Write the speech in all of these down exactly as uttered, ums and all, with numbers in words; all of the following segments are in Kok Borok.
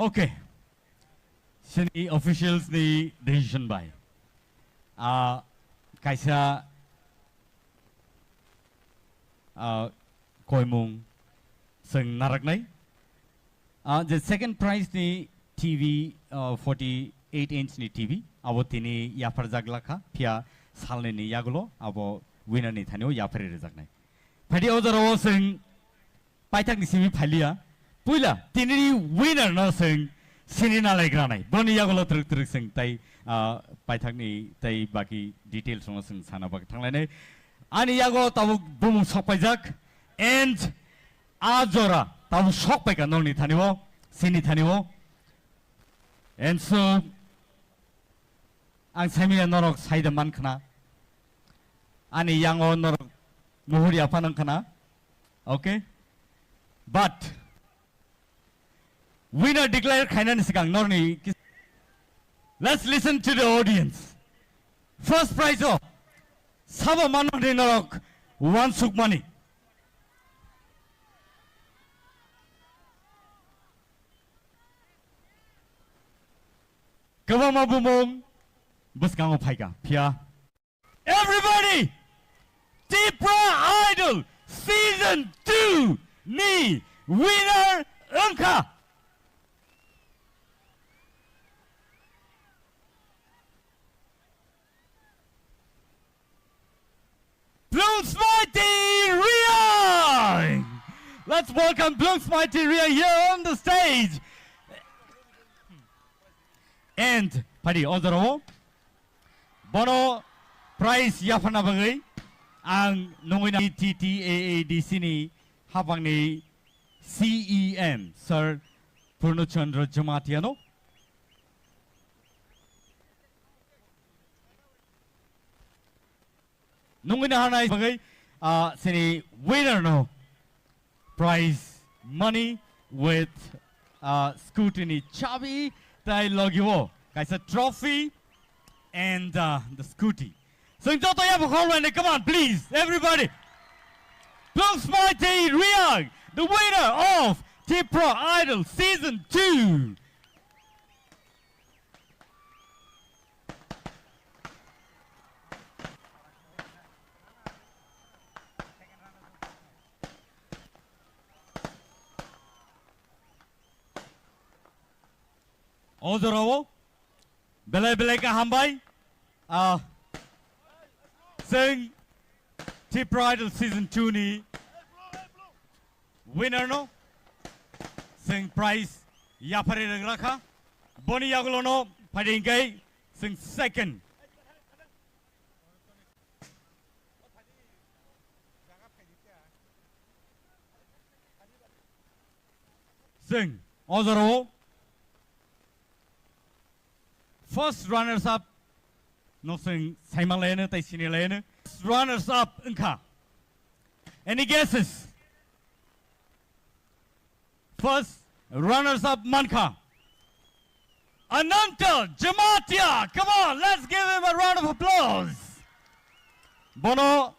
Okay. Chini officials ni decision bai. Ah, kaisa, ah, koimung chwng naraknai. Ah, je second prize ni T V, ah, forty-eight inch ni T V, abo tini yapharjak lakha, phiya salnwi ni yagulo abo winner ni thani o yapharwi rwjaknai. Phaidi o jora o chwng paithak ni simi phaliya. Puila tini ni winner no chwng sini nalaigra nai. Boni yagulo twrwk twrwk chwng tai, ah, paithak ni tai baki details no chwng sana bak thanglainai. Ani yago tabuk bumung sokpaijak and a jora tabuk sokpaika nokni thani o, sini thani o. And so, ang saimanya norok saida man khna. Ani yango norok muhur yapha nang khna. Okay? But winner declare khainani sikang norni kis-, let's listen to the audience. First prize o sabo manmani norok wansukmani. Kwbangma bumung bwskango phaika, phiya. Everybody! Tipra Idol Season two ni winner wngkha! Plungsmaiti Riang! Let's welcome Plungsmaiti Riang here on the stage. And, phaidi, o jorao bono prize yapharna bagwi ang nungwi na T T A A D C ni hapangni C E M, Sir Purno Chandra Jamatia no. Nungwi na hanai bagwi, ah, sini winner no prize money with, ah, scooty ni chabi tai logi o kaisa trophy and, ah, the scooty. Sing joto ya bokol wene, come on, please, everybody. Plungsmaiti Riang, the winner of Tipra Idol Season two. O jorao belai belai khe hambai. Ah, chwng Tipra Idol Season two ni winner no chwng prize yapharwi rwgra kha. Boni yagulo no phaidi hwnkhe chwng second. Chwng o jorao first runners up no chwng saima laino tei sini laino. First runners up wngkha. Any guesses? First runners up mankha Ananta Jamatia. Come on, let's give him a round of applause. Bono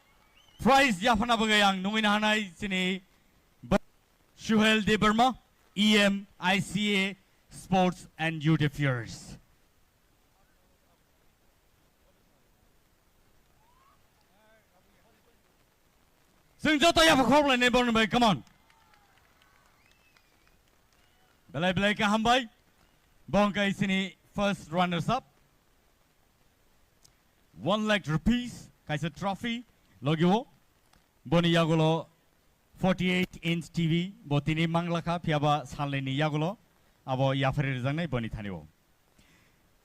prize yaphana bagwi ang nungwi na hanai chini Suhel Debbarma, E M, I C A, Sports and Youth Affairs. Chwng joto yapha khoroknai borokni bai, come on. Belai belai khe hambai. Bo wngkha chini first runners up. One lakh rupees kaisa trophy logio. Boni yagulo forty-eight inch T V bo tini manglakha, phiyaba salnini yagulo abo yapharwi rwjaknai boni thani o.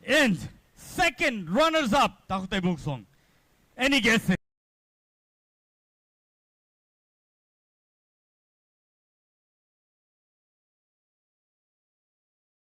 And second runners up, takhuk tei bungsong. Any guesses?